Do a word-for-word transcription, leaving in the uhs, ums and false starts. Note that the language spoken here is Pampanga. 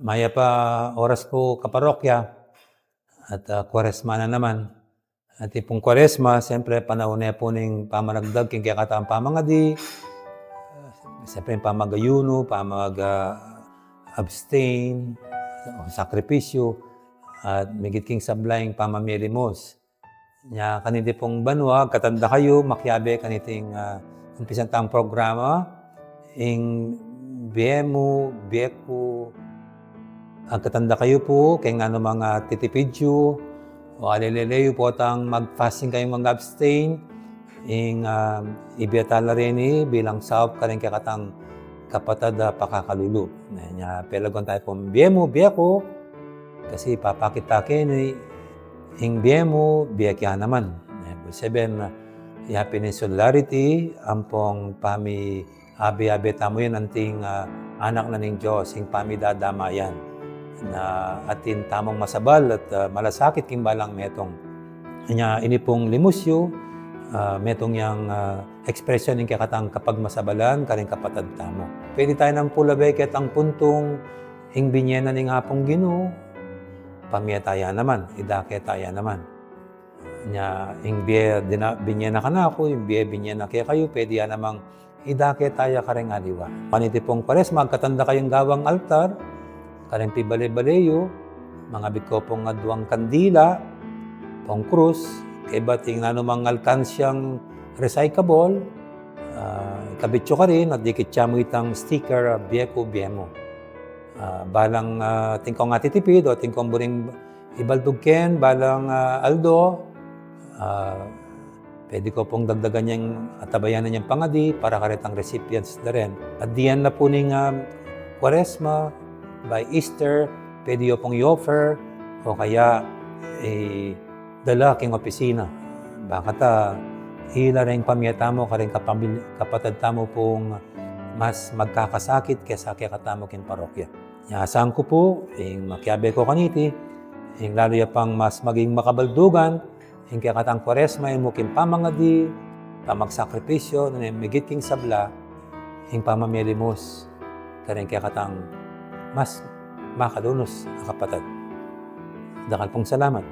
Mayap a oras pu kaparokya at, ah, Kwaresma na naman. At ipung Kwaresma, siyempre, panaun ne pu ning pamanagdag king kekatang pamangadi, siyempre, pamag-ayunu, pamag, ah, abstain, o sakripisyu, at migit king sabla ing pamamielimos. Nya kaniti pung banua, agkatan da kayu, makiabe kaniting, ah, umpisan tang programa, ing bie mu, bie ku, agkatan da kayu pu, keng nanu mang, ah, titipid yu, o alelele yu potang mag-fasting kayu, mag-abstain, ing, ah, ibie ta la reni bilang saup karing kekatang kapatad a pakakalulu. Nya, pelaguan tayu pung bie mu, bie ku, kasi papakit ta keni, ing bie mu, bie ke naman. Eh, ibig sabihin, ah, ya pin ing solidarity, ampong pamiabe-abe tamu yan anting, ah, anak na ning Dios, ing pamidadamayan. Na atin tamung masabal at, ah, malasakit king balang metung. Nya, ini pung limos yu, ah, metung yang, ah, ekspresyon ning kekatang kapagmasabalan karing kapatad tamu. Pwede tayu nang pulabe ketang puntung, ing binie na ning Apung Ginu, pamie ta ya naman, idake ta ya naman. Nya, ing bie dina-, binie na kanaku, ing bie binie na kekayu, pwede ya namang idake ta ya karing aliwa. Kaniti pung Kwaresma, agkatan da kayung gawang altar, karing pibale-bale yu, mangabit ko pung aduang kandila, pung krus, kaybat ing nanu mang alkansyang recyclable, ah, ikabit yu karin, at dikit ya mu itang sticker, ah, bie ku, bie mu. Ah, balang, ah, atin kung atitipid, o atin kung buring ibaldug ken balang, ah, aldo, ah, pwede ko pung dagdagan yang atabayan na yang pangadi para karetang recipients da rin. At the end na pu ning, ah, Kwaresma, by Easter, pwede yu pung i-offer, o kaya, eh, dala king opisina. Bakanta, ila ring pamie tamu, karing kapamil-, kapatad tamu pung mas magkakasakit kesa kekatamu king parokya. Nya asahan ku pu, ing makiabe ko kaniti, ing lalu ya pang mas maging makabaldugan ing kekatang Kwaresma, ing mu king pamangadi, pamagsakripisyo, nune migit king sabla, ing pamamielimos karing kekatang mas makalunus a kapatad. Dakal pung salamat.